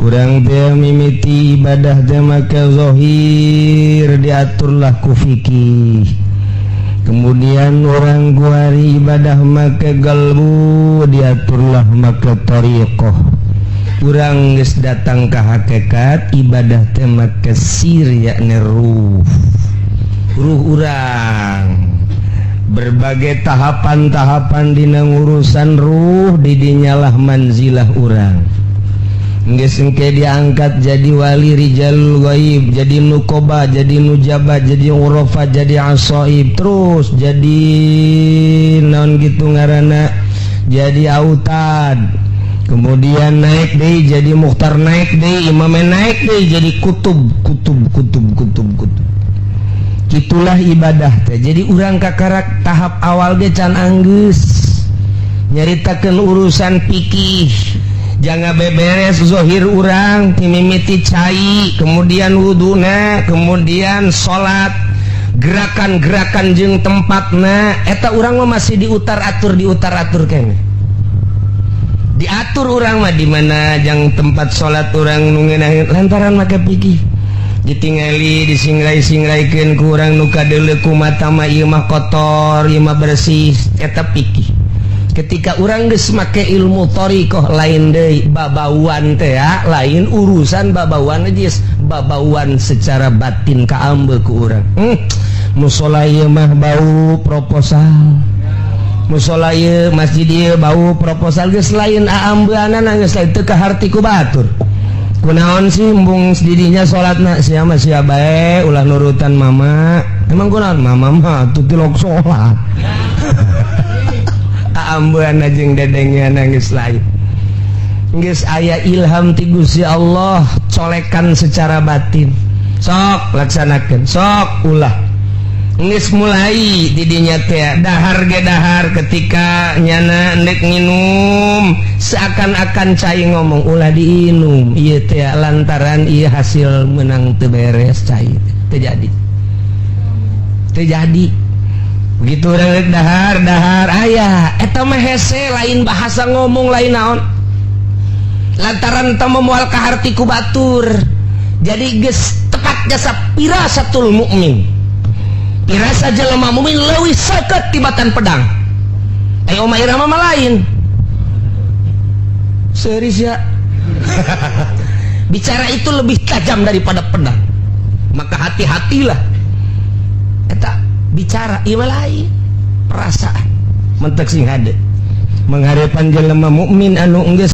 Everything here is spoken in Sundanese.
Urang teh mimiti ibadah teh make zahir, diaturlah ku fikih. Kemudian urang kuari ibadah make galbu, diaturlah make thariqah. Urang geus datang ka hakikat, ibadah teh make sir, yakni ruh. Ruh urang berbagai tahapan-tahapan dina urusan ruh, didinyalah manzilah urang. Geus engke diangkat jadi wali, rijal ghaib, jadi nukoba, jadi nujaba, jadi urafa, jadi asoib, terus jadi non gitu ngaranna, jadi autad, kemudian naik deh jadi mukhtar, naik deh imam, naik deh jadi kutub, kutub, kutub, kutub, kutub. Itulah ibadah teh. Jadi urang kakarak tahap awal ge can anggeus nyaritakeun urusan fikih, jangan beberes zohir urang, timimiti cai, kemudian wuduna, kemudian salat, gerakan-gerakan jeung tempatna eta urang mah masih diutar atur, diutar atur kene, diatur urang mah di mana jang tempat salat urang nu ngeunaheun lantaran make fikih. Ditingali, disingrai-singraikeun ku urang nu kadeuleu ku mata mah, ieu mah kotor, ieu mah bersih, eta fikih. Ketika urang geus make ilmu thariqah, lain deui babauan teh ya, lain urusan babauan geus babauan secara batin kaambe ku urang, musola ieu mah bau proposal, musola ieu, masjid ieu bau proposal. Geus lain aambeanana, geus lain, teu kaharti ku batur. Kunaon sih embung didinya salatna sia mah, sia bae, ulah nurutan mama. Emang kunaon mama mah atuh tilok salat? Aambean jeung dedengean geus lain, geus aya ilham ti Gusti Allah, colekan secara batin, sok laksanakeun, sok ulah. Geus mulai didinya teh dahar ge dahar, ketika nyana ndek nginum seakan-akan cai ngomong, "Ulah diinum ieu teh," lantaran ieu hasil menang teu beres, cai teu jadi, teu jadi. Begitu urang rek dahar, dahar aya eta mah hese, lain bahasa ngomong, lain naon, lantaran teu moal kaharti ku batur. Jadi geus tepat jasa firasatul mukmin, pirasa jelema mukmin leuwih seukeut tibatan pedang. Ayo Oma Irama mah lain serius ya, bicara itu lebih tajam daripada pedang, maka hati-hatilah eta bicara. Ieu lain perasaan mentek sing hade menghadapan jelema mukmin anu geus